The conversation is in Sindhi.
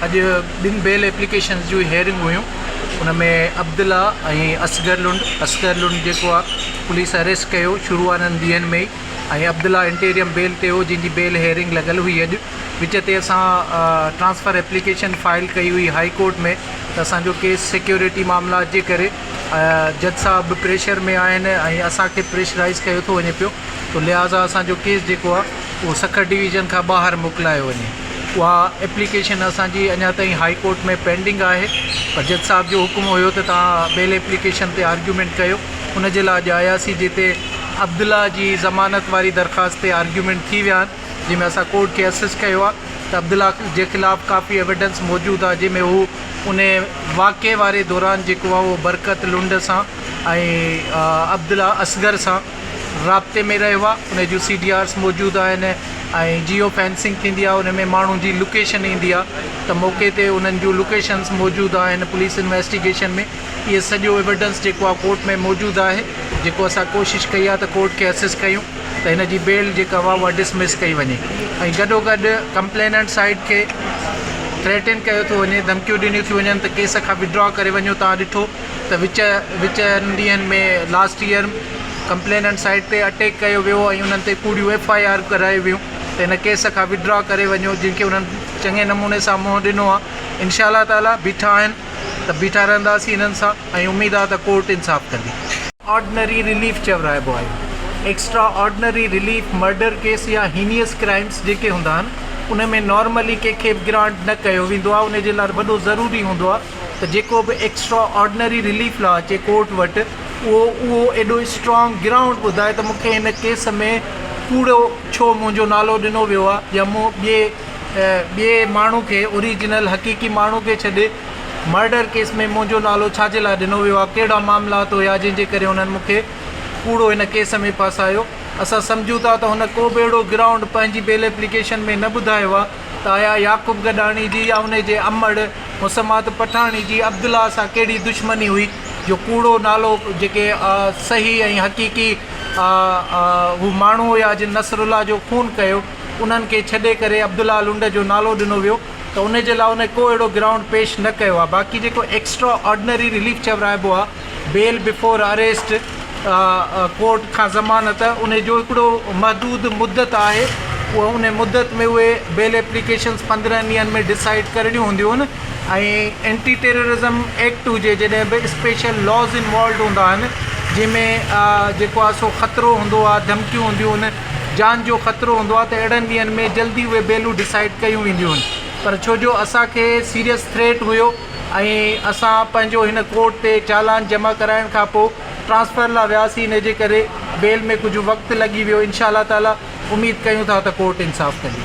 اڄ ٻن بيل ايپليڪيشنز جون هيئرنگ هيون ان ۾ عبدالله ۽ اصغر لنڊ، اصغر لنڊ جيڪو آ پوليس اريسٽ ڪيو شروع وارن ڏينهن ۾ ئي ۽ عبدالله انٽيريم بيل تي هو جنهن جي بيل هيئرنگ لڳل هئي اڄ وچ تي اسان ٽرانسفر ايپليڪيشن فائل ڪئي هئي هائي ڪورٽ ۾ ته اسان جو ڪيس سيڪيورٽي معاملات جي ڪري جج صاحب به پريشر ۾ آهن ۽ اسان کي پريشرائز ڪيو ٿو وڃي پيو تو لهٰذا اسان جو ڪيس جيڪو آ اهو سکر ڊويزن کان ٻاهر موڪلايو وڃي. اها ايپليڪيشن اسان جي اڃا تائين هائي ڪورٽ ۾ پينڊنگ آهي پر جج صاحب جو حڪم هيو ته توهان بيل ايپليڪيشن تي آرگيومينٽ ڪيو ان جي لاء اڄ آياسين جتي عبدالله جي ضمانت واري درخواست تي آرگيومينٽ ٿي ويا آهن جنهن ۾ اسان ڪورٽ کي اسس ڪيو آهي ته عبدالله جي خلاف ڪافي ايويڊنس موجود آهي جنهن ۾ هو ان واقعي واري دوران جيڪو آهي اهو برڪت لنڊ سان ۽ عبدالله اصغر سان رابطي ۾ رهيو آهي ان جون سي ڊي آرز موجود آهن ۽ جيو فينسنگ ٿيندي آهي ان ۾ ماڻهن جي لوڪيشن ايندي آهي ته موقعي تي انهن جون لوڪيشنز موجود آهن پوليس انويسٽيگيشن ۾ اهي سڄو ايوڊنس جيڪو آهي ڪورٽ ۾ موجود آهي جيڪو اسان ڪوشش ڪئي آهي ته ڪورٽ کي اسس ڪيون ته هن جي بيل جيڪا آهي اها ڊسمس ڪئي وڃي ۽ گڏو گڏ ڪمپليننٽ سائيڊ کي ٿريٽن ڪيو ٿو وڃي ڌمڪيون ڏنيون ٿيون وڃن ته ڪيس کان وڊرا ڪري وڃو توهان ڏٺو ته وچ وچن ڏينهن ۾ لاسٽ ايئر ڪمپليننٽ سائيٽ تي اٽيڪ ڪيو ويو ۽ انهن تي ڪوڙيون ايف I R ڪرايون ويون ته هن ڪيس کان وڊرا ڪري وڃو جن کي انهن چڱي نموني سان منهن ڏنو آهي انشاء الله تعالي بيٺا آهن ته بيٺا رهنداسين انهن سان ۽ اميد آهي ته ڪورٽ انصاف ڪندي. آرڊنري رليف چورائبو آهي. Extra ordinary relief murder case يا هينيئس ڪرائمس جيڪي هوندا آهن ان ۾ نارملي ڪنهن کي به گرانٽ نه ڪيو ويندو آهي ان جي لاء وڏو ضروري هوندو آهي ته جيڪو به ايڪسٽرا آرڊنري رليف لاء اچي ڪورٽ وٽ اهو اهو ايڏو اسٽرانگ گرائونڊ ٻڌائي ته مون کي هن ڪيس ۾ ڪوڙو ڇو منهنجو نالو ڏنو ويو آهي يا مون ٻئي ٻئي ماڻهو کي اوريجنل حقيقي ماڻهو کي ڇڏي مرڊر ڪيس ۾ منهنجو نالو ڇا جي لاء ڏنو ويو آهي ڪهڙا معاملات هيا جنهن جي ڪري انهن مون کي ڪوڙو هن ڪيس ۾ ڦاسايو اسان سمجهون ٿا ته هن ڪو به اهڙو گرائونڊ پنهنجي بيل ايپليڪيشن ۾ نه ٻڌايو آهي ته آيا يعقوب گڏاڻي جي يا ان جي امڙ مسمات پٺاڻي جي عبدالله سان ڪهڙي دشمني هئي جو ڪوڙو نالو جيڪي صحيح ۽ حقيقي هو ماڻهو هيا جن نصرالله جو خون ڪيو انهن کي ڇڏي ڪري عبدالله لنڊ جو نالو ڏنو ويو ته ان جي لاء ان ڪو اهڙو گرائونڊ پيش نه ڪيو آهي باقي جيڪو ايڪسٽرا آرڊنري رليف چورائبو آهي بيل بفور اريسٽ ڪورٽ کان ضمانت ان جو هڪڙو محدود مدت آهي اها ان مدت ۾ اهي بيل ايپليڪيشنز 15 ڏينهن ۾ ڊسائيڊ ڪرڻيون هونديون آهن ۽ اينٽي ٽيررزم ايڪٽ هجي جڏهن به اسپيشل لاز انوالوڊ هوندا آهن جنهن ۾ جيڪو آهي سو خطرو هوندو آهي ڌمڪيون هونديون آهن جان جو خطرو هوندو آهي ته اهڙن ڏينهن ۾ جلدي اهي بيلون ڊسائيڊ ڪيون وينديون آهن پر ڇو جو اسان کي سيريس ٿريٽ هيو ۽ اسان پنهنجو هن ڪورٽ تي چالان جمع ڪرائڻ کان پوء ٽرانسفر لاء وياسين ان جي ڪري بيل ۾ ڪجهه وقت لڳي ويو انشاء الله تعالي اميد ڪيون ٿا ته ڪورٽ انصاف ڪندي.